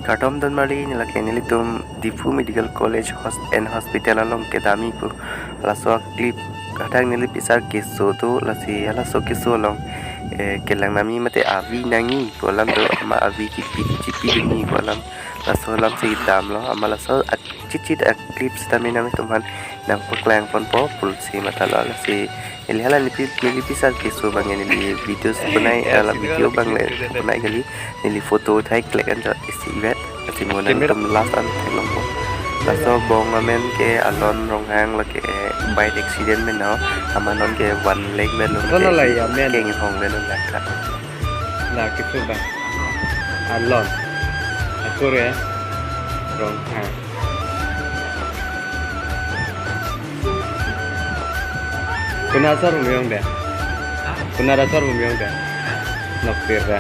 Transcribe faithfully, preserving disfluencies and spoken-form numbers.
Kardom don marli, neli lake nelitum Diphu Medical College Hos-, and Hospital along kedam-i pu. Laso a-clip hadak neli pisar keso do, lasi halaso keso along, eh, kelang nami mate avi nangji pu alam do, amat avi chipi, chipidunji pu alam. Laso alam si damlo, amat laso a-, chit chit a-clip sitame nanglitum aphan nangpaklang ponpo pusi mathalo, lasi neli hala neli pi-, neli pisar keso abang neli videos bonai, hala video abang le bonai kali, neli photo thai klek anjot isi vet, lasi mo nanglitum last an theklongpo. Laso bong amen ke Alon Ronghang, lake bike accident meno, amat non ke one lakh vetlo, Kono ke la ya men? Keng hong vetlo laka. La kitu ba. Alon. Akur ya. Ronghang. Kuna asor bumyong de? Kuna asor bumyong de? Nokpir de.